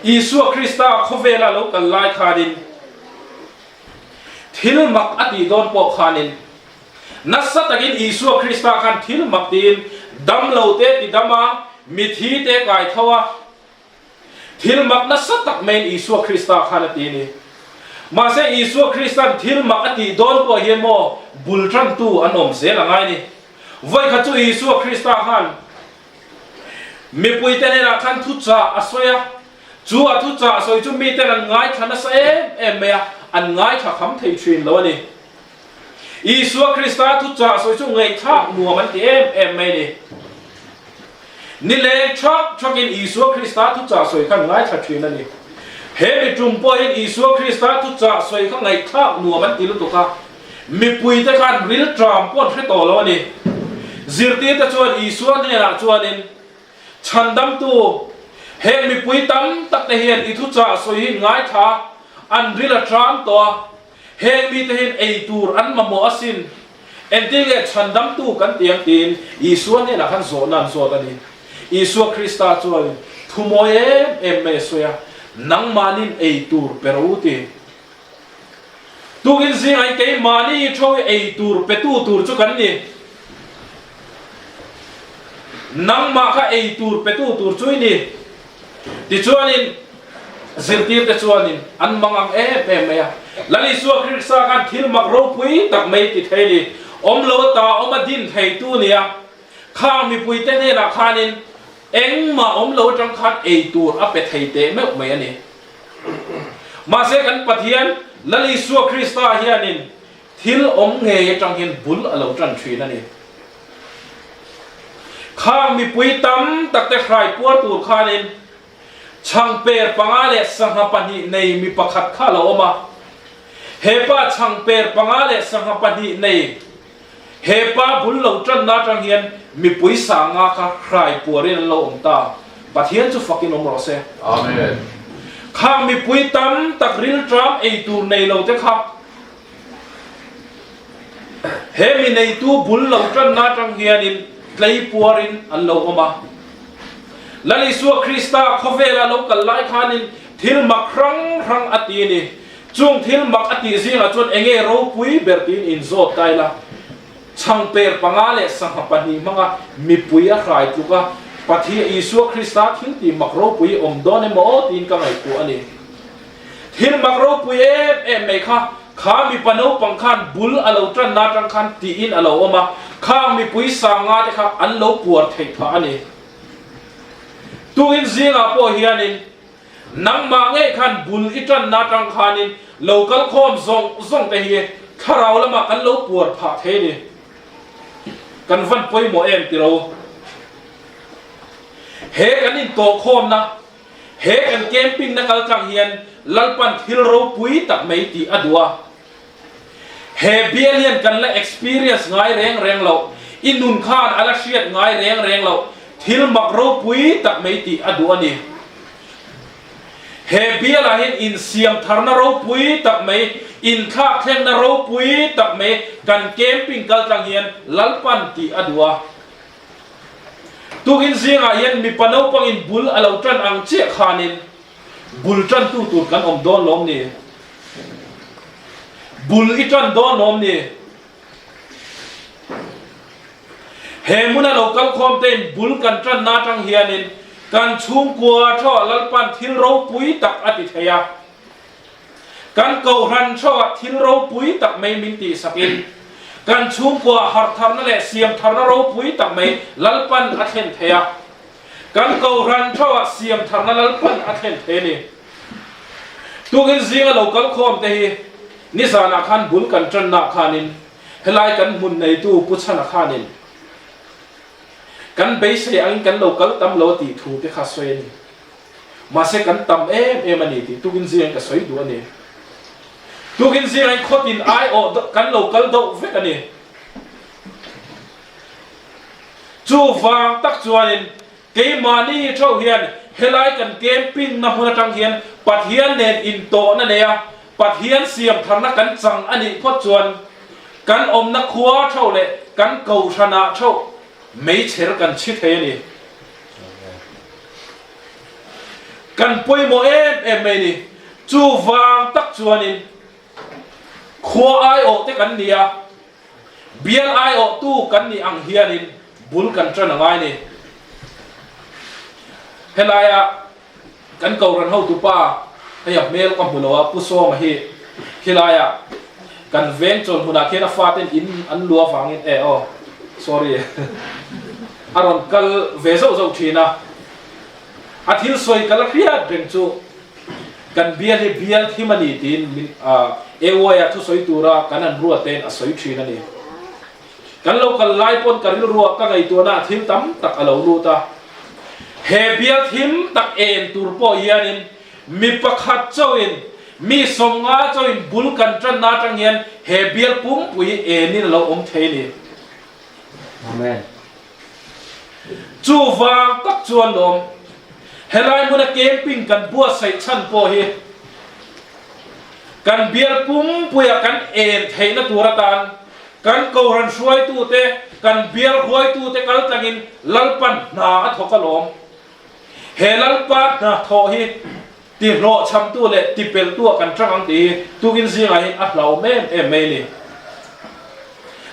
Isua Krista khawvela lo kal lai khanin thil mak a tih dawn pawh khanin nasa takin Isua Krista khan thil mak tiin damlo te ti dam a, mithi te kai tho a, Thil mak nasa tak maiin Isua Krista khan a ti a ni. Mahse Isua Krista'n thil mak a tih dawn pawh hian maw bul tantu an awm zel a ngai ni. Vawikhat chu Isua Krista khan mipuite hnenah khan thuchah a sawi a, chu a thuchah a sawi chu miten an ngaithla nasa em em mai a, an ngaithla kham thei thin lo a ni. Isua Krista thuchah sawi chu ngaihthlak nuam an ti em em mai a ni. Ni leng thak thakin Isua Krista thuchah sawi khan ngaithla thin a ni. He mi tum pawhin Isua Krista thuchah sawi kha ngaihthlak nuam an ti lutuk a, mipuite khan rilṭam pawh an hre tawh lo a ni. Zirtirte chuan Isua hnenah chuanin, Chhandamtu, heng mipui tam takte hian i thuchah sawi hi ngaithla an ril a ṭam tawh a, Heng mite hian ei tur an mamawh asin. Engtin nge chhandamtu kan ti ang tiin Isua hnenah khan zawhna an zawt a ni. Isua Krista chuan thu mawi em em mai a sawi a, Nangmahniin ei tur pe rawh u ti. Tukin zingah keimahni tho hi ei tur petu tur chu kan ni. Nangmah kha ei tur petu tur chu i ni. Tichuanin zirtirte chuanin an mang ang em em mai a. Lal Isua Krista khan thil mak ropui tak mai ti thei ni, awm lo ta awm a din theitu nia, khang mipuite hnenah khanin engmah awm lo atang khan ei tur a pe thei teh meuh mai a ni. Mahse kan Pathian Lal Isua Krista hianin Thil awm ngei atang hian bul a lo tan thin a ni. Khang mipui tam takte hrai puar tur khanin chhangper panga leh sangha pahnih nei mi pakhat kha a lo awm a. He pa chhangper panga leh sangha pahnih nei he pa bul lo tanna atang hian mipui sanga kha hrai puarin an lo awm ta. Pathian chu fakin awm rawh se. Amen. Khang mipui tam tak rilṭam ei tur nei lo te kha He mi neitu bul lo tanna atang hianin tlei puarin an lo awm a. Lal Isua Krista khawvela lo kal lai khanin thil mak hrang hrang a ti a ni. Chung thil mak a tih zingah chuan enge ropui ber tiin inzawt ta ila. Chhangper panga leh sangha pahnih hmanga mipui a hrai tluk a, Pathian Isua Krista thil tih mak ropui awm dawn emaw aw tiin ka ngaihtuah a ni. Thil mak ropui em em mai kha, kha mipa naupang khan bul a lo tanna atang khan tiin a lo awm a, khang mipui sanga te kha an lo puar theih phah a ni. Tukin zingah pawh hianin nangmah ngei khan bul i tanna atang khanin lo kal khawm zawng zawng te hi thlarau lamah kan lo puar phah thei a ni. Kan van pawimawh em tiro. He kan intawhkhawmna He kan camping na kal tlang hian Lalpan thil ropui tak mai tih a duh a. He bial hian kan la experience ngai reng reng loh, i nun khan a la hriat ngai reng reng loh thil mak ropui tak mai tih a duh a ni. He bialah hian insiam tharna ropui tak mai, inthlak thlengna ropui tak mai kan camping kal tlang hian Lalpan tih a duh a. Tukin zingah hian mipa naupangin bul a lo tan ang chiah khanin bul tantu tur kan awm dawn lawm ni? Bul i tan dawn lawm ni? He hmuna lo kal khawm tein bul kan tanna atang hianin kan chhungkua thawah Lalpan thil ropui tak a ti thei a. Kan Kohhran theuhah thil ropui tak mai min tihsakin, kan chhungkuaah harhtharna leh siamtharna ropui tak mai Lalpan a thlen thei a. Kan Kohhran theuhah siamtharna Lalpan a thlen thei a ni. Tukin zinga lo kal khawm te hi nizanah khan bul kan tanna khanin helai kan hmun neitu Pu Chhana khanin kan beisei angin kan lo kal tam lo a tih thu te kha sawi a ni. Mahse kan tam em em a ni tih tukin zingin ka sawi duh a ni. Tukin zingin khawtin aiawh kan lo kal deuh vek a ni. Chuvang tak chuanin keimahni theuh hian helai kan camping na hmun atang hian Pathian nen intawhna nei a, Pathian siam tharna kan chang a nih phawt chuan kan awmna khua theuh leh kan kohhranah theuh meichher kan chhi thei a ni. Kan pawimawh em em mai ni. Chuvang tak chuanin khua aiawh te kan ni a, bial aiawhtu kan nih ang hianin bul kan tan a ngai ni. Helaia kan Kohhran hotupa hei a hmel ka hmu lo a, Pu Sawma hi khilaia kan veng chawl hmunah khian a faten in an lu avangin e aw sorry a rawn kal ve zauh zauh thin a. A thil sawi ka la hriat reng chu kan bial hi bial thim a ni tiin min AY-a thusawi tura kan an ruat tein a sawi thin a ni. Kan lo kal lai pawn ka rilruah ka ngaihtuahna a thil tam tak a lo lut a. He bial thim tak en tur pawh hianin mi pakhat chauhin, mi 50 chauhin bul kan tanna atang hian he bial pumpui enin a lo awm thei a ni. Amen. Chuvang tak chuan lawm, helai hmuna camping kan buatsaih chhan pawh hi kan bial pumpuia kan en theihna tur atan kan Kohhran hruaitute, kan bial hruaitute kal tlangin Lalpan hna a thawk alawm. He Lalpa hna thawh hi Tihlawhchhamtu leh tipelhtua kan tang ang tih hi tukin zingah hian a hlauhawm em em mai a ni.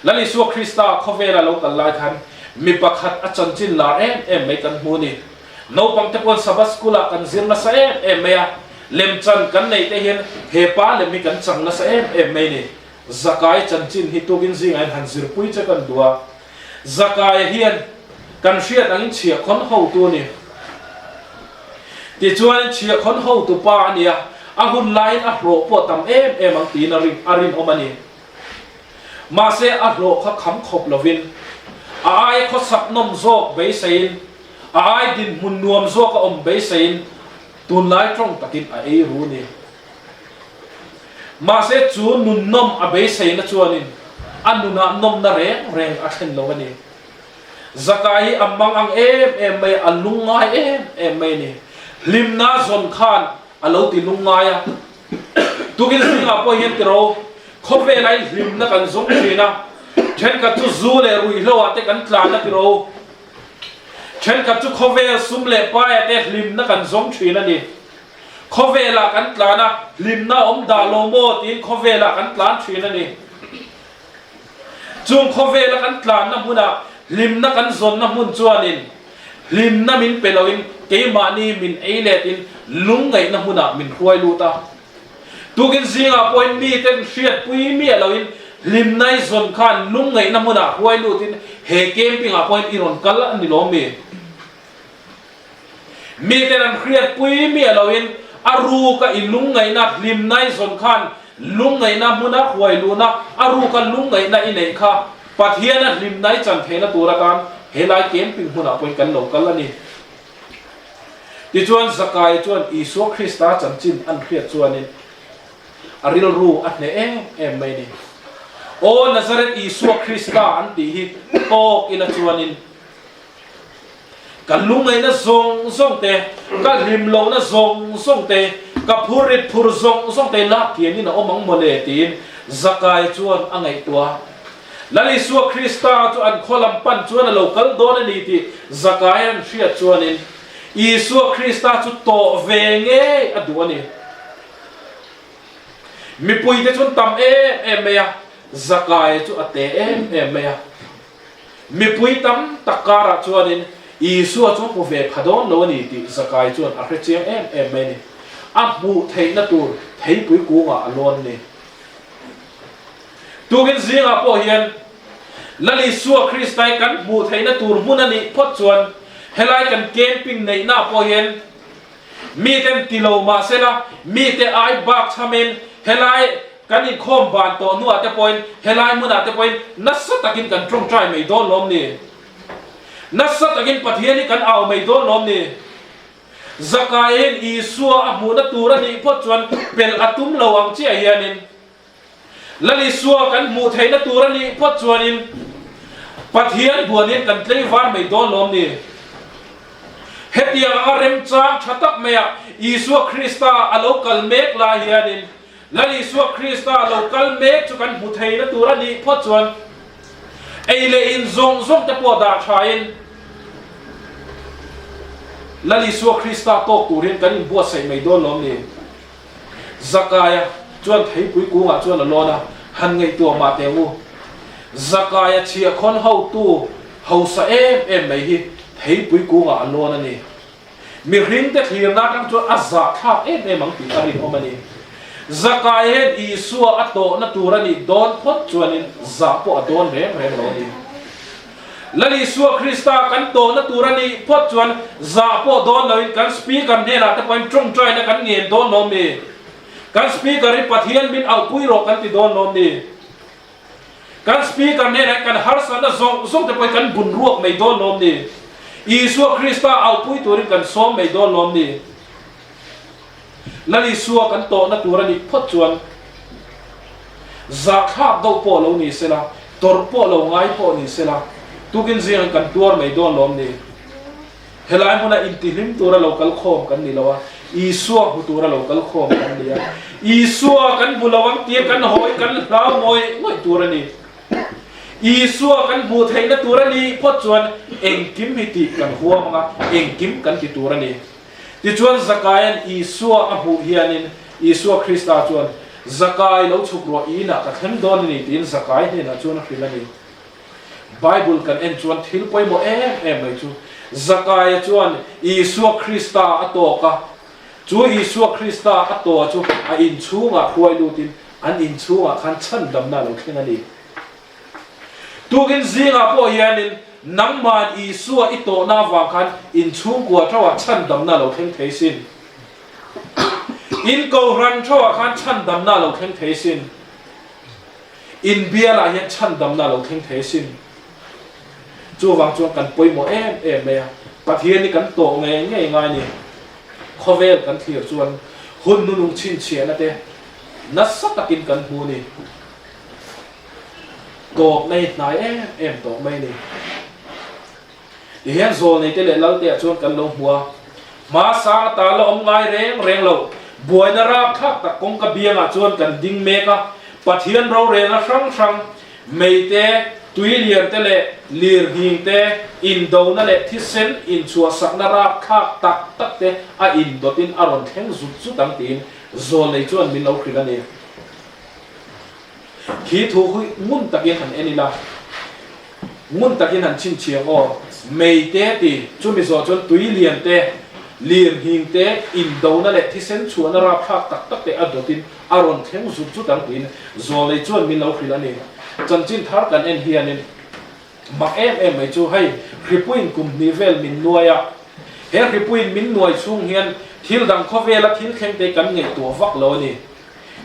Lal Isua Krista khawvela lo kal lai khan mi pakhat a chanchin lar em em mai kan hmu a ni. Naupang te pawn Sabbath School ah kan zir nasa em em mai a, lemchan kan neih te hian he pa lem hi kan chang nasa em em mai a ni. Zakai chanchin hi tukin zingah hian han zirpui che kan duh a. Zakaia hian kan hriat angin chhiahkhawn hotu a ni. Tichuan chhiahkhawn hotu pa a ni a, a hun laiin a hlawh pawh tam em em ang tiin a rin a rinawm a ni. Mahse a hlawh kha kham khawp lovin, a ai khawsak nawm zawk beiseiin, a ai dinhmun nuam zawk a awm beiseiin tunlai tawng takin a ei ru ni. Mahse chu nun nawm a beiseina chuanin a nunah nawmna reng reng a thlen lo a ni. Zaka hi a mang ang em em mai a, a lungngai em em mai a ni. Hlimna zawn khan a lo ti lungngai a. Tukin zingah pawh hian tiro khawvela in hlimna kan zawng thin a, thenkhat chu zu leh ruihhlo ah te kan tlan a tiro. Thenkhat chu khawvel sum leh paia te hlimna kan zawng thin a ni. Khawvelah kan tlan a, hlimna awm dah lo maw tiin khawvelah kan tlan thin a ni. Chung khawvela kan tlanna hmunah hlimna kan zawnna hmun chuanin hlimna min pe loin keimahni min ei letin lungngaihna hmunah min hruai lut a. Tukin zingah pawhin miten hriatpui miah loin hlimna i zawn khan lungngaihna hmunah hruai lutin he camping-ah pawhin i rawn kal a ni lawm mi? Miten an hriatpui miah loin a ruka i lungngaihna hlimna i zawn khan lungngaihna hmuna huai luhna a ruka lungngaihna i neih kha Pathiana hlimna i chan theihna tur atan helai camping hmunah pawhin kan lo kal a ni. Tichuan Zakai chuan Isua Krista chanchin an hriat chuanin a rilru a hneh em em mai a ni. Aw Nazareth Isua Krista an tih hi tawk ila chuanin Ka lungngaihna zawng zawng te, ka hlim lohna zawng zawng te, ka phur rit phur zawng zawng te lak kianin a awm ang mawle tiin Zakai chuan a ngaihtuah a. Lal Isua Krista chu an khaw lam pan chuan a lo kal dawn a ni tih Zakai an hriat chuanin Isua Krista chu tawh ve ngei a duh a ni. Mipuite chuan tam em em mai a, Zakai chu a te em em mai a. Mipui tam tak karah chuanin Isua chu hmu ve pha dawn lo a ni tih Zakai chuan a hre chiang em em mai a ni. A hmuh theihna tur theipui kungah a lawn ni. Tukin zingah pawh hian Lal Isua Kristai kan hmuh theihna tur hmun a nih phawt chuan helai kan camping neihnaah pawh hian Miten ti lo mah sela, mite ai bak chhamin helai kan inkhawm ban tawh hnuah te pawhin helai hmunah te pawhin nasa takin kan tawngtai mai dawn lawm ni? Nasa takin Pathian hi kan au mai dawn lawm ni? Zakaiin Isua a hmuhna tur a nih phawt chuan pelh a tum lo ang chiah hianin Lal Isua kan hmuh theihna tur a nih phawt chuanin Pathian buanin kan tlei var mai dawn lawm ni? Hetiang anga remchang tha tak maiah Isua Krista a lo kal mek lai hianin Lal Isua Krista a lo kal mek chu kan hmu theihna tur a nih phawt chuan ei leh in zawng zawng te pawh dah thain. Lal Isua Krista tawk tur hian kan inbuatsaih mai dawn lawm ni? Zakaia chuan theipui kungah chuan a lawn a, han ngaihtuah mah teh ang u. Zakaia chhiahkhawn hotu hausa em em mai hi theipui kungah a lawn a ni. Mihringte thlirna atang chuan a zahthlak em em ang tih a rinawm a ni. Zakai hian Isua a tawhna tur a nih dawn phawt chuanin zah pawh a dawn reng reng lo a ni. Lal Isua Krista kan tawhna tur a nih phawt chuan zah pawh dawn loin kan Speaker hnenah te pawhin tawngtaina kan ngen dawn lawm ni? Kan Speaker hi Pathian min auhpui rawh kan ti dawn lawm ni? Kan Speaker hnenah kan harsatna zawng zawng te pawhin kan bun ruak mai dawn lawm ni? Isua Krista aupui turin kan sawm mai dawn lawm ni? Lal Isua kan tawhna tur a nih phawt chuan zahthlak deuh pawh lo ni sela, tawrh pawh lo ngai pawh ni sela, tukin zingah kan tuar mai dawn lawm ni? Helai hmuna intihlim tura lo kal khawm kan ni lo a, Isua hmu tura lo kal khawm kan ni a. Isua kan hmu lo ang tia kan hawi kan hlau ngawih ngawih tur a ni. Isua kan hmuh theihna tur a nih phawt chuan engkim hi tih kan huam ang a, engkim kan ti tur a ni. Tichuan Zakaia'n Isua a hmuh hianin Isua Krista chuan, Zakai lo chhuk ruah inah ka thleng dawn a ni tiin Zakai hnenah chuan a hrilh a ni. Bible kan en chuan thil pawimawh em em mai chu Zakaia chuan Isua Krista a tawk a, chu Isua Krista a tawh chu a inchhungah hruai lutin an inchhungah khan chhandamna a lo thleng a ni. Tukin zingah pawh hianin nangma'n Isua i tawhna avang khan inchhungkua thauhah chhandamna a lo thleng thei sin. In kohhran thauhah khan chhandamna a lo thleng thei sin. Inbialah hian chhandamna a lo thleng thei asin. Chuvang chuan kan pawimawh em em mai a, Pathian hi kan tawh ngei ngei ngai ni. Khawvel kan thlir chuan hun nunung chhinchhiahna te nasa takin kan hmu ni. Tawpna hi hnai em em tawh mai ni. Tihian zawlneite leh lalteah chuan kan lo hmu a, hma sang ata la awm ngai reng reng lo, buaina rapthlak tak kawngka biangah chuan kan ding mek a, Pathian rorelna hrang hrang, meite, tui liante leh lirnghingte, indona leh thisen inchhuahsakna rapthlak tak tak te a indawtin a rawn thleng zut zut ang tiin zawlnei chuan min lo hrilh a ni. Khi thu hi ngun takin han en ila. Ngun takin han chhinchhiang aw, mei te ti, chumi zawh chuan tui lian te, lir nghing te, indona leh thisen chhuahna rapthlak tak tak te a dawtin a rawn thleng zut zut ang tiin Zawlei chuan min lo hrilh a ni. Chanchin thar kan en hianin mak em em mai chu hei hripuiin kum hnih vel min nuai a, he hripuiin min nuai chhung hian thil dang khawvela thil thleng te kan ngaihtuah vak lo a ni.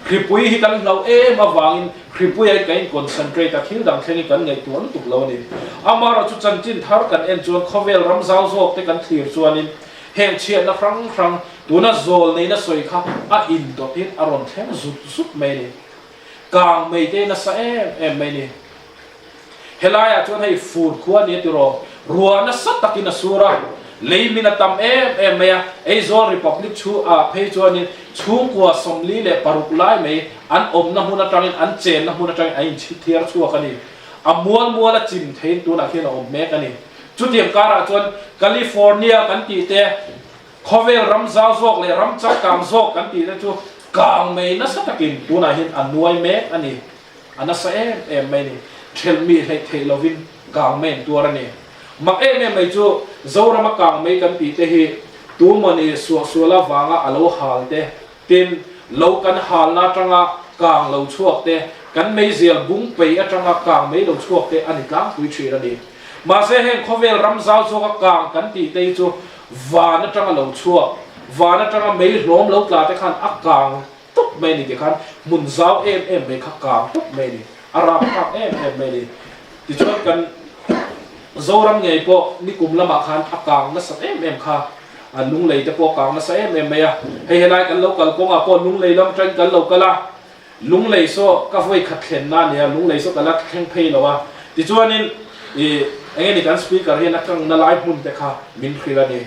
Hripui hi kan hlauh em avangin hripui ah kan in concentrate a, thil dang thleng hi kan ngaihtuah lutuk lo a ni. Amaherawhchu chanchin thar kan en chuan khawvel ram zau zawk te kan thlir chuanin heng chhiatna hrang hrang tuna zawl neina sawi kha a indawtin a rawn thleng zut zut mai a ni. Kang mai te nasa em em mai a ni. Helaiah chuan hei fur khua a ni a tiraw? Ruah nasa takin a sur a, lei min a tam em em mai a, Aizawl Republic chhu ah phei chuanin chhungkua 46 lai mai an awmna hmun atangin an chenna hmun atangin an inchhithiar chhuak a ni. A mual mual a chim theiin tunah khian a awm mek a ni. Chutiang karah chuan California kan tih te, khawvel ram zau zawk leh ram changkang zawk kan tih te chu kang mai nasa takin tunah hian a nuai mek a ni. A nasa em em mai ni. Ṭhelh mi hleih theih lovin kang mai an tuar a ni. Mak em em mai chu Zorama kang mai kan tih te hi tumawni suahsual avanga a lo hal te, tin, lo kan halna atanga kang lo chhuak te, kan meizial bung pei atanga kang mai lo chhuak te a ni tlangpui ṭhin a ni. Mahse heng khawvel ram zau zawka kang kan tih te hi chu van atanga lo chhuak, van atanga mei hlawm lo tla te khan a kang tawp mai a ni tikhan hmun zau em em mai kha kang tawp mai a ni, a rapthlak em em mai a ni. Tichuan kan Zoram ngei pawh nikum lamah khan a kang nasat em em kha, a lunglei te pawh a kang nasa em em mai a, hei helai kan lo kal kawngah pawh lunglei lam atangin kan lo kal a, lunglei saw ka vawi khat thlenna a nia, lunglei saw ka la thleng phei lo a, tichuanin ih eng nge ni kan speaker hian a kangna lai hmun te kha min hrilh a ni.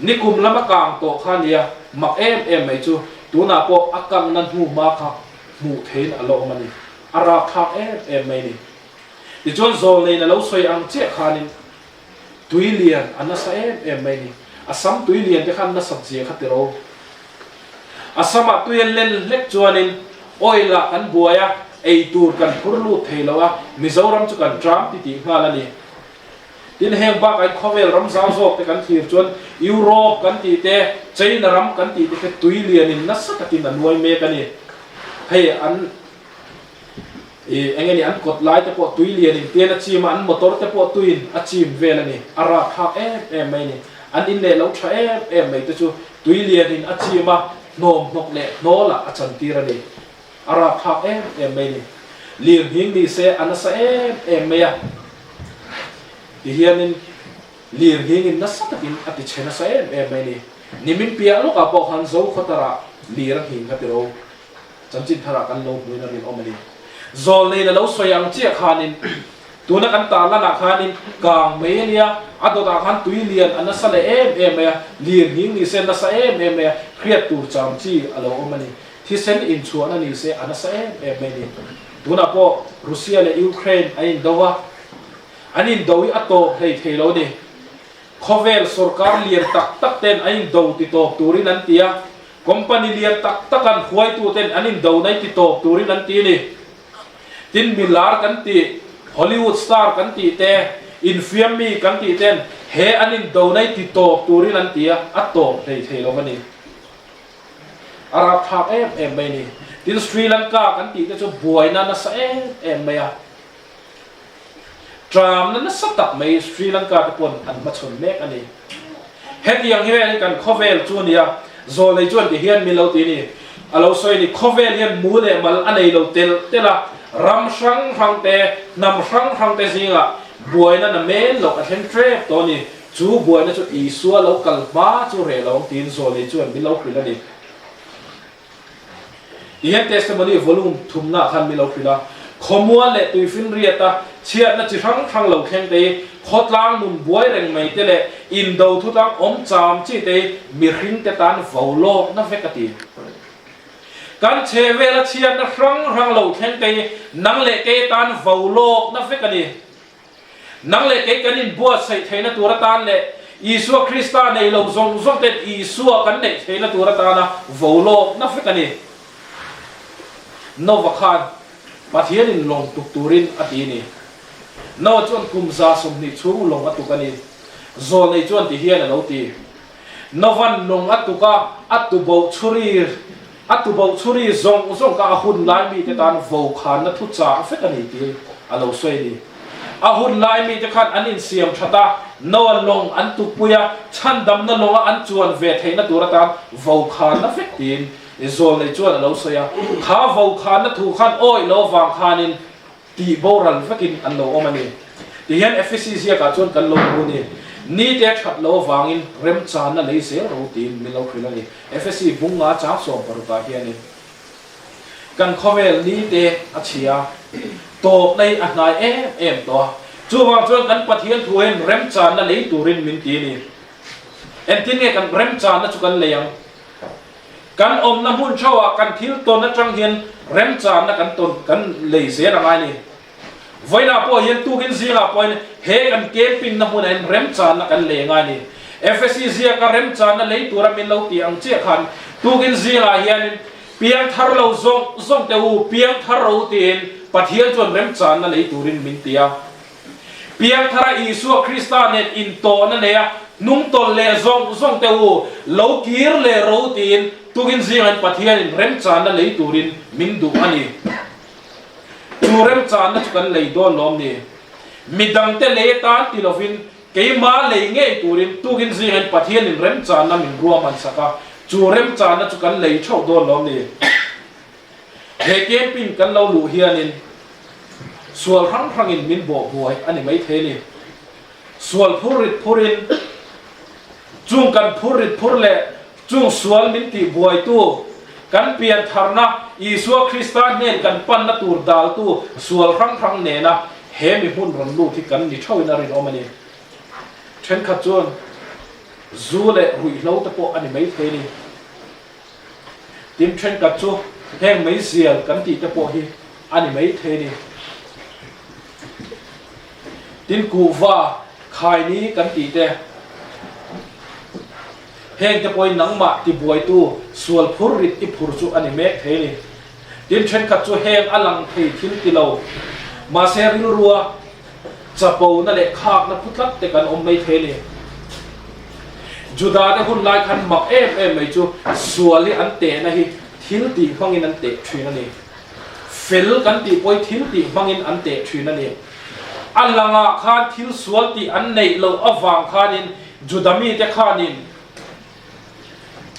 Nikum lama kang tawh kha nia, mak em em mai chu tunah pawh a kangna hnu hma kha hmuh theiin a la awm a ni. A rapthlak em em mai ni. Tichuan zawlneiin a lo sawi ang chiah khanin tui lian a nasa em em mai ni. Assam tui lian te khan nasat zia kha tiro. Assam ah tui an len hlek chuanin oil ah kan buai a, ei tur kan phur lut thei lo a, Mizoram chu kan tram ti tih nghal a ni. Tin heng bakah in khawvel ram zau zawk te kan thlir chuan Europe kan tih te, China ram kan tih te khi tui lian in nasa takin a nuai mek a ni. Hei an I eng nge ni an kawt lai te pawh tui lian in tian a chim a, an motor te pawh tuiin a chim vel a ni. A rapthlak em em mai a ni. An in leh lo tha em em mai te chu tui lian in a chim a, hnawm hnawk leh hnawl ah a chantir a ni. A rapthlak em em mai a ni. Lirnghing ni se a nasa em em mai a. Tihianin lirnghing in nasa takin a ti chhe nasa em em mai a ni. Nimin piah lawkah pawh khan Zokhawtara lir a nghing kha tiro. Chanchin tharah kan lo hmuin a rinawm a ni. Zawlneiin a lo sawi ang chiah khanin, tuna kan tarlanah khanin kang mai a nia, a dawtah khan tui lian a nasa leh em em mai a, lirnghing ni se nasa em em mai a, hriat tur cham chi a lo awm a ni. Thisen inchhuahna ni se a nasa em em mai a ni. Tunah pawh Russia leh Ukraine an indo a, an indo hi a tawp hlei thei lo a ni. Khawvel sorkar lian tak tak ten an indo ti tawp turin an ti a, Company lian tak tak an huaituten an indo nai ti tawp turin an ti a ni. Tin, milar kan tih, Hollywood star kan tih te, infiam mi kan tih ten he an indo nai ti tawp turin an ti a, a tawp hlei thei lo a ni. A rapthlak em em mai a ni. Tin, Sri Lanka kan tih te chu buaina nasa em em mai a. Tramna nasa tak mai Sri Lanka te pawn an hmachhawn mek a ni. Hetiang hian kan khawvel chu a nia, Zawlnei chuan ti hian min lo ti a ni. A lo sawi a ni, khawvel hian mu leh mal a nei lo tel tel a, ram hrang hrang te, hnam hrang hrang te zingah buaina na men loh a thleng ṭep tawh a ni. Chu buaina chu Isua lo kal hma chu reh lo ang tiin Zawlnei chuan min lo hrilh a ni. Tihian Testimony volume thumna khan min lo hrilh a, Khawmual leh Tuifinriata chhiatna chi hrang hrang lo thleng te hi khawtlang nun buai reng mai te leh indo thutlang awm cham chi te hi mihring te tan vo lawkna vek a ti. Kan chhe vela chhiatna hrang hrang lo thleng te hi nang leh kei tan vo lawkna vek a ni. Nang leh kei kan inbuatsaih theihna tur atan leh Isua Krista nei lo zawng zawng ten Isua kan neih theihna tur atana vo lawkna vek a ni. Noah khan Pathianin lawng tuk turin a ti a ni. Noah chuan kum 120 chhung lawng a tuk a ni. Zawlnei chuan ti hian a lo ti. Novan lawng a tuk a, a tuboh chhuri a tuboh chhuri zawng zawng kha a hun lai mite tan vo khanna thu chah vek a ni tih a lo sawi a ni. A hun lai mite khan an insiam that a, Noah lawng an tukpui a, chhandamna lawnga an chuan ve theihna tur atan vo khanna vek tiin Zawlnei chuan a lo sawi a. Kha vo khanna thu khan awih lo avang khanin Tih boral vekin an lo awm a ni. Tihian Efesi ziakah chuan kan lo hmu ni. Nite that lo avangin remchanna lei zel ro tiin min lo hrilh a ni. Efesi bung nga chang 16 ah hianin kan khawvel nite a chhia tawpna hi a hnai em em tawh a. Chuvang chuan kan Pathian thu hian remchanna lei turin min ti a ni. Engtin nge kan remchanna chu kan lei ang? Kan awmna hmun theuhah kan thil tawn atang hian remchanna kan tawn kan lei zel a ngai ni. Vawiinah pawh hian tukin zingah pawhin he kan camping na hmunah hian remchanna kan lei a ngai ni. FSC ziaka remchanna lei tura min lo tih ang chiah khan tukin zingah hianin piang thar lo zawng zawng teh u, piang thar ro tiin Pathian chuan remchanna lei turin min ti a. Piangthara Isua Krista nen intawhna nei a, hnungtawlh leh zawng zawng te u, lo kir leh ro tiin tukin zingah in Pathianin remchanna lei turin min duh a ni. Chu remchanna chu kan lei dawn lawm ni? Midangte lei atan ti lovin keima lei ngei turin tukin zingah in Pathianin remchanna min ruahman sak a, chu remchanna chu kan lei theuh dawn lawm ni? He camping kan lo luh hianin sual hrang hrangin min bawh buai a ni maithei a ni. Sual phur rit phurin chung kan phur rit phur leh chung sual min tih buaitu kan pian tharna Isua Krista hnen kan panna tur daltu sual hrang hrang nena he mi hmun rawn lut hi kan ni theuhin a rinawm a ni. Thenkhat chuan zu leh ruihhlo te pawh a ni maithei a ni. Tin, thenkhat chu heng meizial kan tih te pawh hi a ni mai thei a ni. Tin, kuhva khaini kan tih te, Hengte pawhin nangmah tibuaitu sual phur rit i phur chu a ni mek thei a ni. Tin, thenkhat chu heng a lang thei thil ti lo. Mahse, rilrua chapona leh khakna pu tlat te kan awm mai thei a ni. Juda te hun lai khan mak em em mai chu sual hi an tehna hi thil tih hmangin an teh thin a ni. Fel kan tih pawh hi thil tih hmangin an teh thin a ni. A langah khan thil sual tih an neih loh avang khanin Juda mite khanin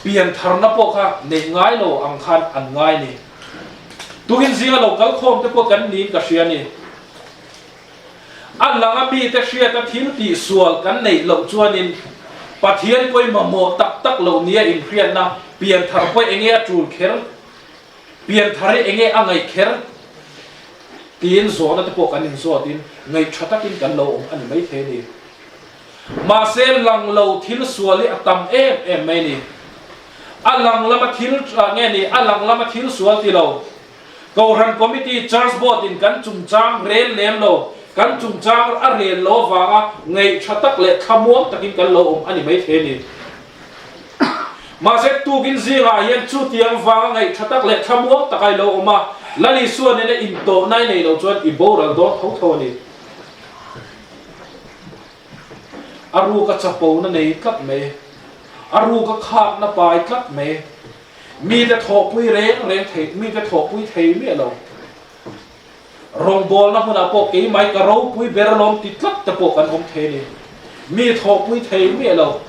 piantharna pawh kha neih ngai lo ang khan an ngai ni. Tukin zinga lo kal khawm te pawh kan niin ka hria a ni. A langa mite hriata thil tih sual kan neih loh chuanin Pathian pawhin mamawh tak tak loh nia inhriatna pianthar pawh enge a tul kher, pianthar hi enge a ngaih kher tiin zawhna te pawh kan inzawtin ngaih tha takin kan lo awm a ni maithei a ni. Mahse lang lo thil sual hi a tam em em mai ni. A lang lama thil nge ni, a lang lama thil sual ti lo. Kohhran Committee, Church Board in kan chungchang rel lem lo, kan chungchang a rel lo avanga ngaih tha tak leh thlamuang takin kan lo awm a ni maithei a ni. Mahse tukin zingah hian chutiang vanga ngaih tha tak leh thlamuang taka i lo awm a, Lal Isua nena intawhna i nei lo chuan i boral dawn tho tho a ni. A ruka chapona nei tlat mai, a ruka khakna pai tlat mai, mite thawhpui reng reng thei, mite thawhpui thei miah lo. Rawngbawlna hmunah pawh keimai ka ropui ber alawm ti tlat te pawh kan awm thei a ni. Mi thawhpui thei miah lo,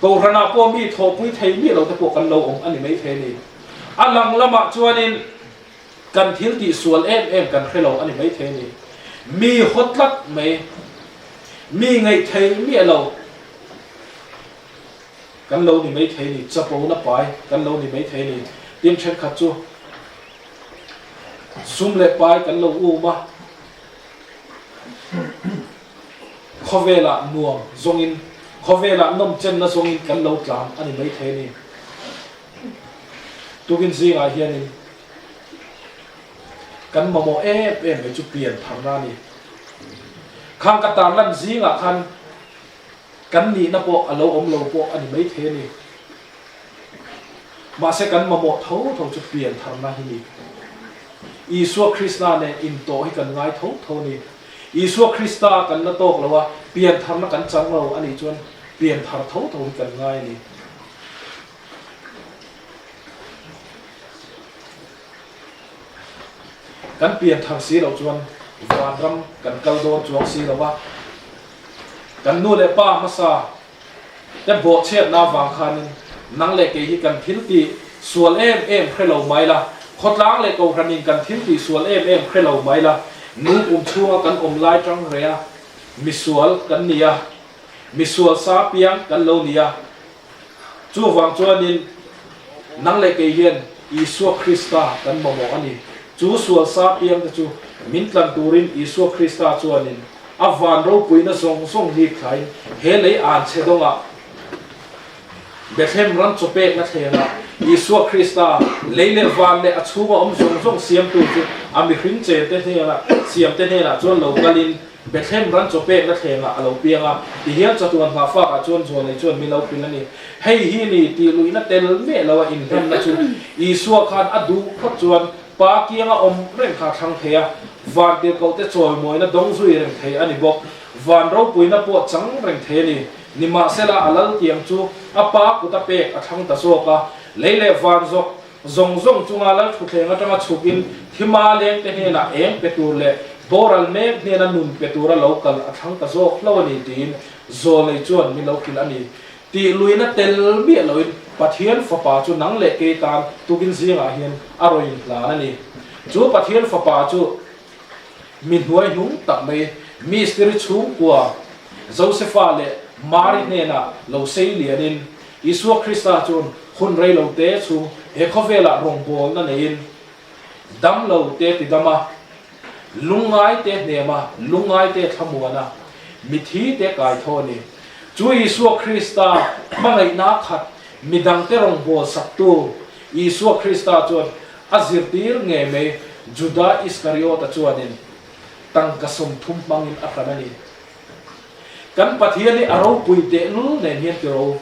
Kohhranah pawh mi thawhpui thei miah lo te pawh kan lo awm a ni mai thei a ni. A lang lamah chuanin Kan thil tih sual em em kan hre lo a ni maithei a ni. Mi haw tlat mai, mi ngaih thei miah lo kan lo ni maithei a ni, chapona pai kan lo ni maithei a ni. Tin thenkhat chu sum leh pai kan lo um a, khawvelah nuam zawngin, khawvelah nawmchenna zawngin kan lo tlan a ni maithei a ni. Tukin zingah hianin kan mamawh em em mai chu pian tharna a ni. Khang ka tarlan zingah khan kan nihna pawh a lo awm lo pawh a ni maithei a ni. Mahse kan mamawh tho tho chu pian tharna hi ni. Isua Krista nen intawh hi kan ngai tho tho a ni. Isua Krista kan la tawk lo a, pian tharna kan chang lo a nih chuan pian thar tho tho hi kan ngai a ni. Kan pian thar si loh chuan vanram kan kal dawn chuang si lo a, kan nu leh pa hmasa te bawhchhiatna avang khanin nang leh kei hi kan thil tih sual em em hre lo mai la, khawtlang leh kohhranin kan thil tih sual em em hre lo mai la, nu pum chhunga kan awm lai tang reh a, misual kan ni a, misual sa piang kan lo ni a. Chuvang chuanin nang leh kei hian Isua Krista kan mamawh a ni. Chu sual sa piangte chu min tlan turin Isua Krista chuanin a van ropuina zawng zawng hlip thlain he lei an chhe dawngah Bethlehem ram chawpekna thlengah Isua Krista lei leh van leh a chhunga awm zawng zawng siamtu chu a mihring chente hnenah siamte hnenah chuan lo kalin Bethlehem ran chaw pekna thlengah a lo piang a, tihian chatuan nghahfakah chuan Zuanei chuan min lo hrilh a ni. Hei hi ni tih luihna tel meh lo a inhlanna chu Isua khan a duh phawt chuan Pa kianga awm reng kha a thlang thei a, van tirhkohte chawimawina dawng zui reng thei a ni bawk. Van ropuina pawh chang reng thei a ni. Nimahsela a lal tiang chu a Pa kuta pek a thlang ta zawk a, lei leh van zawk Zawng zawng chunga lal thutthleng atanga chhukin thima lengte hnenah eng pe tur leh boral mek hnena nun pe tura lo kal a thlang ta zawk hlo a ni tiin Zawlei chuan min lo hrilh a ni. Tih luina tel miah loin Pathian Fapa chu nang leh kei tan tukin zingah hian a rawn inhlan a ni. Chu Pathian Fapa chu mi hnuaihnung tak mai mistiri chhungkua Josefa leh Mari hnenah lo sei lianin Isua Krista chuan hun rei lo te chhung he khawvelah rawngbawlna neiin dam lo te ti dam a, lungngai te hnem a, lungngai te thlamuan a, mithi te kai tho a ni. Chu Isua Krista hmangaihna khat midangte rawngbâwl saktu Isua Krista chuan a zirtir ngei mai Juda Iskariota chuanin tangka 30 hmangin a hran a ni. Kan Pathian hi a ropui tehlul nen hian ti ro.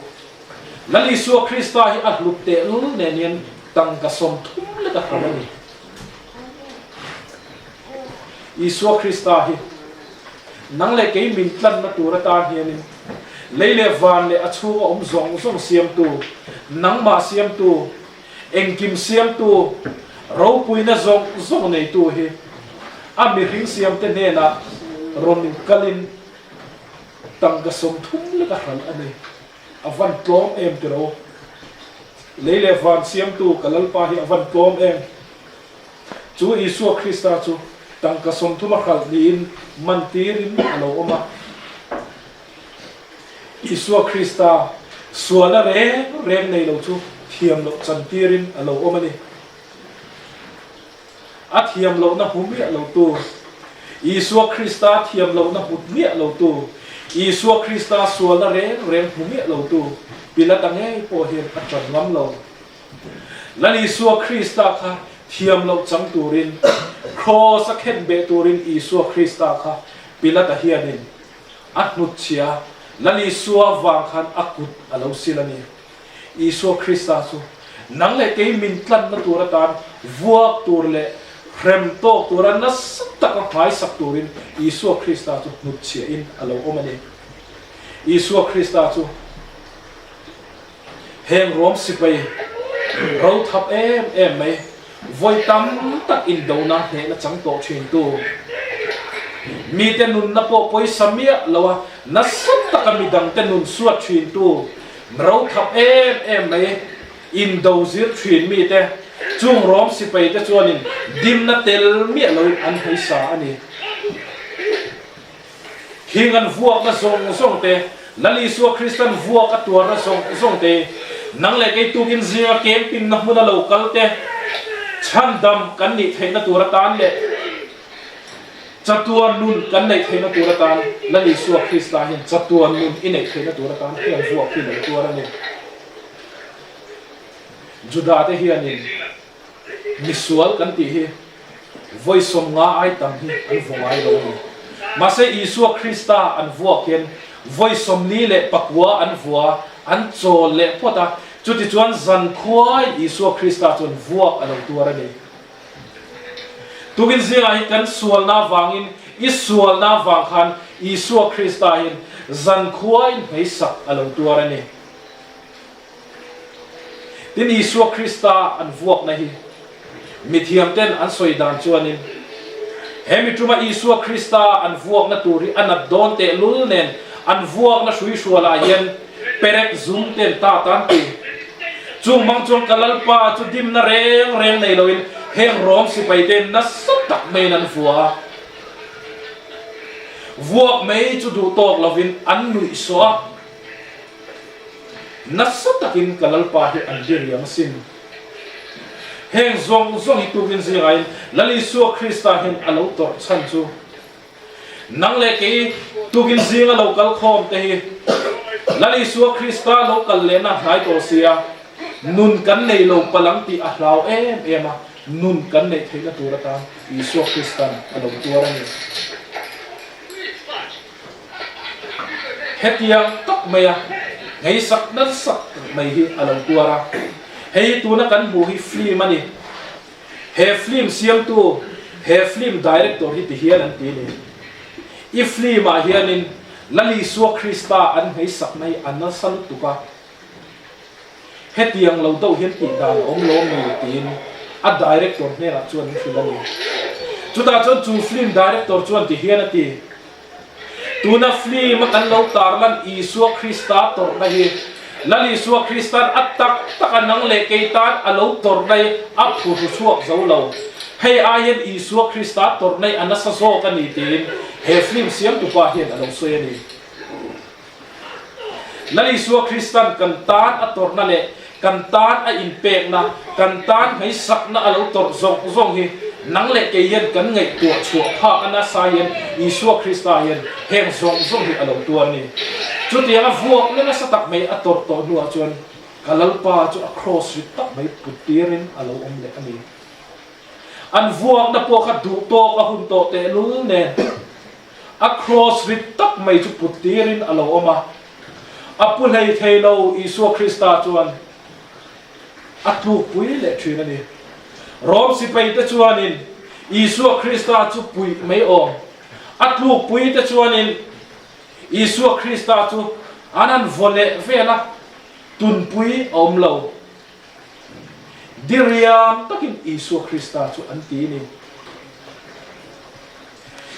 Lal Isua Krista hi a hlut tehlul nen hian tangka 30 lek a hralh a ni. Isua Krista hi nang leh kei min tlanna tur atan hianin lei leh van leh a chhunga awm zawng zawng siamtu, nangmah siamtu, engkim siamtu, ropuina zawng zawng neitu hi a mihring siamte hnenah rawn kalin tangka 30 lek a hralh a ni. A van tlawm em tiro. Lei leh van siamtu ka Lalpa hi a van tlawm em. Chu Isua Krista chu tangka 30 a hralh niin man tirin a lo awm a. Isua Krista sualna reng reng nei lo chu thiam loh chan tirin a lo awm a ni. A thiam lohna hmu miah lo tu, Isua Krista thiam lohna hmu miah lo tu, Isua Krista sualna reng reng hmu miah lo tu Pilata ngei pawh hian a ṭan ngam lo. Lal Isua Krista kha thiam loh chang turin, Kraws a khen beh turin Isua Krista kha Pilata hianin a hnutchhia, Lal Isua vang khan a kut a lo sil a ni. Isua Krista chu nang leh kei min tlanna tur atan vuak tur leh hrem tawk tura nasa taka nghaisak turin Isua Krista chu hnutchhiahin a lo awm a ni. Isua Krista chu Heng ruam sipai ro thap em em mai, vawi tam tak indona hnehna chang tawh thintu, mite nunna pawh pawisa miah lo a nasa taka midangte nun suat thintu, ro thap em em mai, indo zir thin mite chung ruam sipai te chuanin dimna tel miah loin an hmeisa a ni. Hing an vuakna zawng zawng te, Lal Isua Kristan vuak a tuarna zawng zawng te, nang leh kei tukin zinga camping na hmuna lo kal te, chhandam kan nih theihna tur atan leh chatuan nun kan neih theihna tur atan Lal Isua Krista hian chatuan nun i neih theihna tur atan heng vuak hi lo tuar a ni. Juda te hianin Misual kan tih hi vawi 50 ai tam hi an vaw ngai lo a ni. Mahse Isua Krista an vuak hian vawi 49 an vua, an chawl leh phawt a, chutichuan zan khuai Isua Krista chuan vuak a lo tuar a ni. Tukin zingah hi kan sualna avangin, i sualna avang khan Isua Krista hian zan khuaiin hmeisak a lo tuar a ni. Tin, Isua Krista an vuakna hi mithiamten an sawi dan chuanin, he mi tuma Isua Krista an vuakna tur hi a nat dawn tehlul nen an vuakna hruihrualah hian perek zum ten ta tan ti. Chung hmang chuan ka Lalpa chu dimna reng reng nei loin heng Rom sipaite nasa tak maiin an vua a. Vuak mai chu duh tawk lovin an nuihsawh a. Nasa takin ka Lalpa hi an diriam asin. Heng zawng zawng hi tukin zingain Lal Isua Krista hian a lo tawrh chhan chu nang leh kei tukin zinga lo kal khawm te hi Lal Isua Krista lo kal lehna hnai tawh sia, nun kan nei lo palang tih a hlau em em a, nun kan neih theihna tur atan Isua Kristan a lo tuar a ni. Hetiang tak maia ngeisak nasa tak mai hi a lo tuar a, hei hi tuna kan hmuh hi film a ni. He film siamtu, he film director hi tihian an ti a ni. I film ah hianin Lal Isua Krista an ngeisak na hi a nasa lutuk a, hetiang lo deuh hian tih dan a awm lo ami tiin a director hnenah chuan an hrilh a ni. Chutah chuan chu film director chuan tihian a ti. Tuna film a kan lo tarlan Isua Krista tawrhna hi Lal Isua Kristan a tak tak a nang leh kei tan a lo tawrhna hi a phuhru chhuak zo lo. Hei ai hian Isua Krista tawrhna hi a nasa zawk a ni tiin he film siamtupa hian a lo sawi a ni. Lal Isua Kristan kan tan a tawrhna leh kan tan a inpekna, kan tan hmeisakna a lo tawrh zawng zawng hi nang leh kei hian kan ngaihtuah chhuah phak a nasa hian Isua Krista hian heng zawng zawng hi a lo tuar a ni. Chutianga vuakna nasa tak mai a tawrh tawh hnuah chuan ka Lalpa chu a kraws rit tak mai put tirin a lo awm leh a ni. An vuakna pawh kha duh tawk a hun tawh tehlul nen. A cross rit tak mai chu put tirin a lo awm a. A pu hlei thei lo Isua Krista chuan a tlukpui leh thin a ni. Rom sipaite chuanin Isua Krista chu puih mai awm. A tlukpuite chuanin Isua Krista chu an han vaw leh vel a, tunpui a awm lo. Diriam takin Isua Krista chu an ti ni.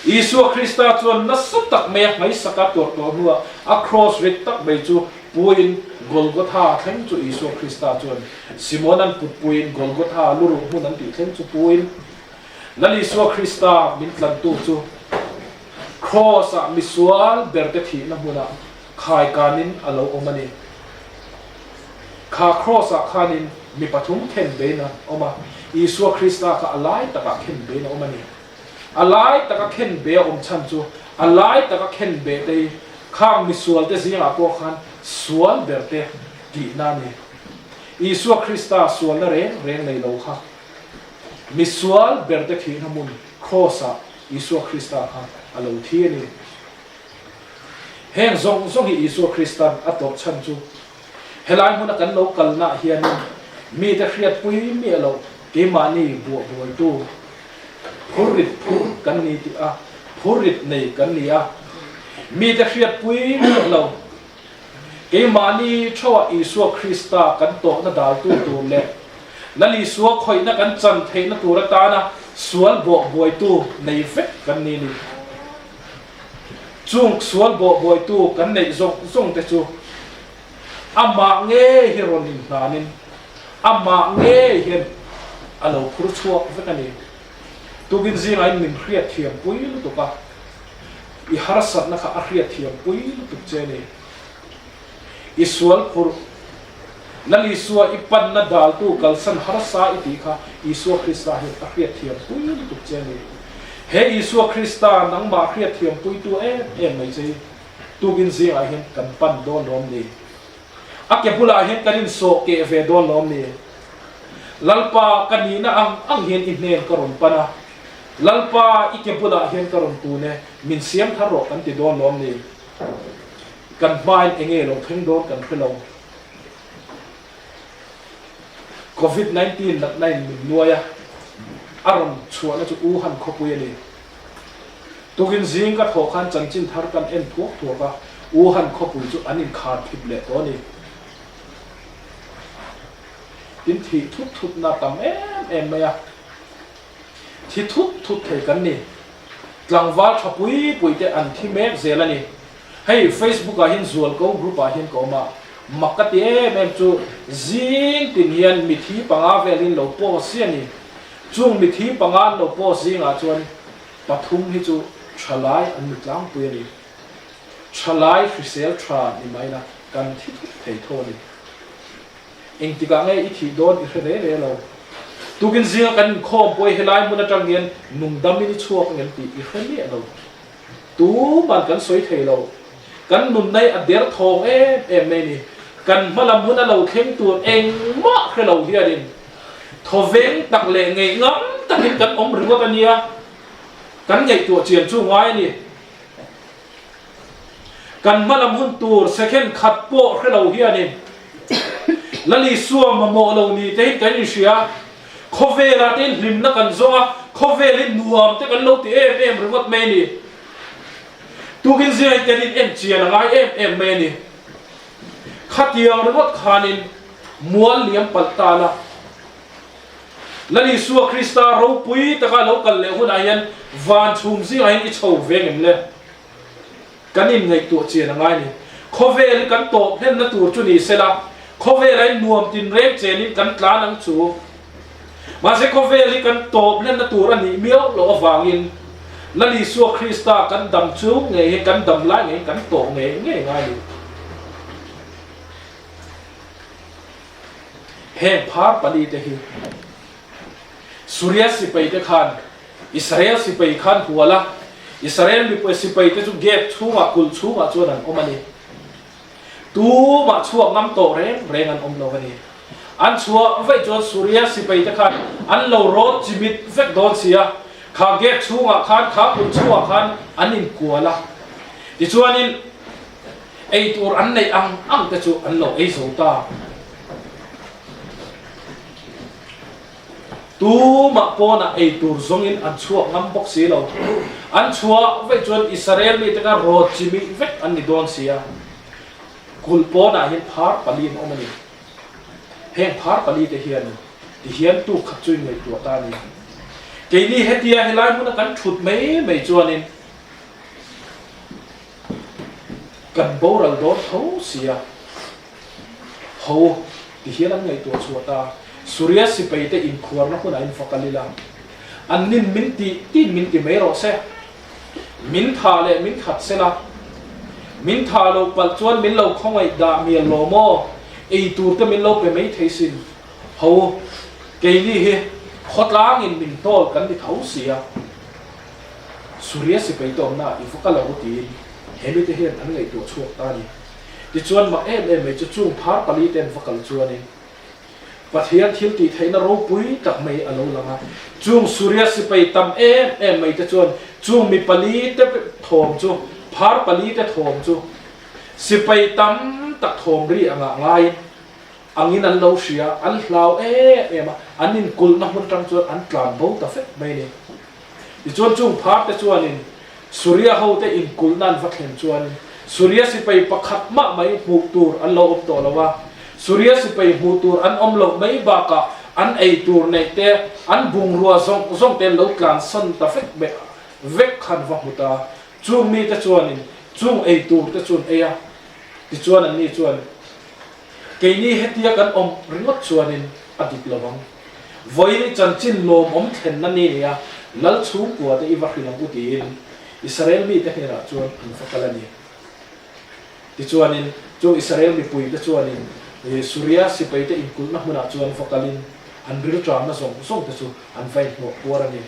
Isua Krista chuan nasa tak mai a hmaisaka tuar tawh hnuah a kraws rit tak mai chu puiin Golgotha thleng chu Isua Krista chuan Simona'n putpuiin Golgotha luruh hmun an tih thleng chu puiin Lal Isua Krista min tlantu chu kraws-ah misual berte thihna hmunah khaikanin a lo awm a ni. Kha kraws-ah khanin mi pathum khen bein a awm a, Isua Krista kha a lai takah khen bein a awm a ni. A lai taka khen be a awm chhan chu a lai taka khen be te hi khang misualte zingah pawh khan sual ber te tihna a ni. Isua Krista sualna reng reng nei lo kha misual ber te thihna hmun kraws-ah Isua Krista kha a lo thi a ni. Heng zawng zawng hi Isua Krista'n a tawrh chhan chu helai hmuna kan lo kalnaah hianin mite hriatpui miah loh keimahni buah buaitu phurrit phur kan ni tih a, phurrit nei kan ni a, mite hriatpui miah lo keimahni theuhah Isua Krista kan tawhna daltu tur leh Lal Isua khawihna kan chan theihna tur atana sual buah buaitu nei vek kan ni ni. Chung sual bawhbuaitu kan neih zawng zawng te chu amah ngei hi rawn inhnanin amah ngei hian a lo phur chhuak vek a ni. Tukin zingah in min hriatthiam pui lutuk a, i harsatna kha a hriatthiam pui lutuk che a ni. I sual phurh, Lal Isua i panna daltu kalsan harsa i tih kha Isua Krista hian a hriatthiam pui lutuk che a ni. He Isua Krista nangmah hriatthiam puitu em em mai che hi tukin zingah hian kan pan dawn lawm ni? A ke bulah hian kan insawh keh ve dawn lawm ni? Lalpa ka nihna ang ang hian i hnen ka rawn pan a, Lalpa i ke bulah hian ka rawn tun e, min siam thar rawh kan ti dawn lawm ni? Kan hmain enge lo thleng dawn kan hre lo. Covid 19 natna in min nuai a, a rawn chhuahna chu Wuhan khawpui a ni. Tukin zing ka thawh khan chanchin thar kan en thuak thuak a, Wuhan khawpui chu an inkhar thip leh tawh a ni. Tin thih thut thutna tam em em mai a, thi thut thut thei kan ni. Tlangval tha pui pui te an thi mek zel a ni. Hei Facebook ah hian Zualko group ah hian ka awm a, mak ka ti em em chu zing tin hian mithi panga vel in lo post si a ni. Chung mithi panga an lo post zingah chuan pathum hi chu thalai an ni tlangpui a ni. Thalai hrisel tha ni mai la kan thi thut thei tho a ni. Engtikah nge i thih dawn i hre ve ve lo. Tukin zinga kan inkhawm pawh hi helai hmun atang hian nungdam in i chhuak angem tih i hre miah lo. Tuman kan sawi thei lo. Kan nunna hi a der thawng em em mai a ni. Kan hma lam hun a lo thleng tur engmah hre lo hianin thawveng tak leh ngeih ngam takin kan awm ringawt a nia. Kan ngaihtuah chian chu ngai a ni. Kan hma lam hun tur second khat pawh hre lo hianin Lal Isua mamawh lo ni te hi kan inhria. Khawvelah te in hlimna kan zawng a, khawvel hi nuam te kan lo ti em em ringawt mai a ni. Tukin zingah hian kan in en chian a ngai em em mai a ni. Khatiang ringawt khanin mual liam palh ta la. Lal Isua Krista ropui taka lo kal leh hunah hian van chhum zingah hian i chho ve ngem le? Kan inngaihtuah chian a ngai a ni. Khawvel hi kan tawp hlenna tur chu ni sela, khawvelah hian nuam tinreng chenin kan tlan ang chu. Mahse khawvel hi kan tawp hlenna tur a nih miau loh avangin Lal Isua Krista kan dam chung ngei hi kan dam lai ngeiin kan tawh ngei ngei ngai a ni. Heng phar palite hi Suria sipaite khan Israel sipai khan hual a, Israel mipui sipaite chu gate chhungah, kulh chhungah chuan an awm a ni. Tumah chhuak ngam tawh reng reng an awm lo a ni. An chhuah vaih chuan Suria sipaite khan an lo rawt chimit vek dawn si a, kha gate chhungah khan, kha kulh chhungah khan an inkual a. Tichuanin. Ei tur an neih ang ang te chu an lo ei zo ta. Tumah pawnah ei tur zawngin an chhuak ngam bawk si lo. An chhuah veih chuan Israel mite kha rawt chi mih vek an ni dawn si a. Kulh pawnah hian phar pali an awm a ni. Heng phar pali te hian ti hian tuk khat chu in ngaihtuah ta a ni. Keini hetia helai hmuna kan thut mai mai chuanin kan boral dawn tho si a. Ho ti hian an ngaihtuah chhuah ta. Suria sipai te inkhuarna hunah in fak a lil a. An nin min tih tin min ti mai rawh se. Min tha leh min that se la. Min tha loh palh chuan min lo khawngaih dah mial lo maw? Ei tur te min lo pe mai thei sin. Ho, keini hi khawtlangin min hnawl kan ni tho si a. Suria sipai te awmna i va kal ang u tiin he mite hian an ngaihtuah chhuak ta a ni. Tichuan mak em em mai chu chung phar pali te an va kal chuanin Pathian thil tih theihna ropui tak mai a lo lang a. Chung Suria sipai tam em em mai te chuan chung mi pali te thawm chu, phar pali te thawm chu sipai tam tak thawm ri a ngah ngaiin angin an lo hria, an hlau em em a, an inkulhna hmun atang chuan an tlan bo ta vek mai a ni. Tichuan chung phar te chuanin Suria ho te inkulhna an va thlen chuan Suria sipai pakhat mah mai hmuh tur an lo awm tawh lo a, Suria sipai hmuh tur an awm loh mai bakah an ei tur neih te, an bungrua zawng zawng te an lo tlansan ta vek mai vek khan va hmu ta. Chung mite chuanin chung ei tur te chu an ei a, tichuan anni chuan keini hetia kan awm ringawt chuanin a dik lo ang. Vawiin chanchin lawmawm thlenna ni nia Lal chhungkua te i va hrilh ang u tiin Israel mite hnenah chuan an va kal a ni. Tichuanin chung Israel mipuite chuanin Suria sipaite inkulhna hmunah chuan va kalin an rilṭamna zawng zawng te chu an va inhnawh puar a ni.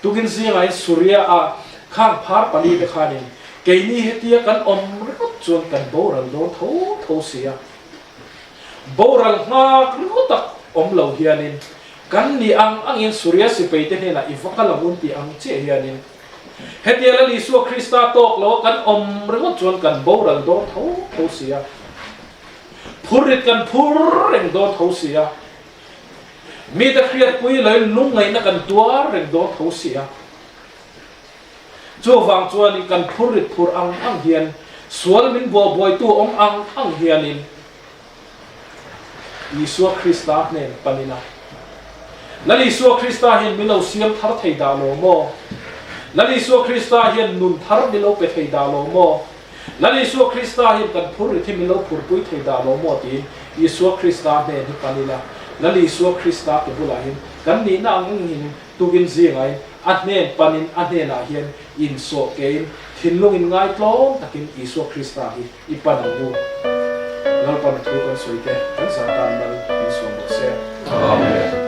Tukin zingain Suria ah khang phar palite khanin keini hetia kan awm ringawt chuan kan boral dawn tho tho si a. Boral nghak ringawt tak awm lo hianin kan ni ang angin Suria sipaite hnenah i va kal ang un tih ang chiah hianin hetia Lal Isua Krista tawk lo a kan awm ringawt chuan kan boral dawn tho tho si a, phurrit kan phur reng dawn tho si a, mite hriatpui loin lungngaihna kan tuar reng dawn tho si a. Chuvang chuanin kan phurrit phur ang ang hian sual min buabuaitu awm ang ang hianin Isua Krista hnen pan ila. Lal Isua Krista hian min lo siam thar thei dah lo maw? Lal Isua Krista hian nun thar min lo pe thei dah lo maw? Lal Isua Krista hian kan phurrit hi min lo phurpui thei dah lo maw? tiin Isua Krista hnen hi pan ila. Lal Isua Krista ke bulah hian kan nihna ang angin Tukin zingain a hnen panin a hnenah hian insawh kein thinlungin ngaitlawm takin Isua Krista hi i pan ang u. Lalpan thu kan sawi te kan zah tan mal min sawm bawk se. Amen.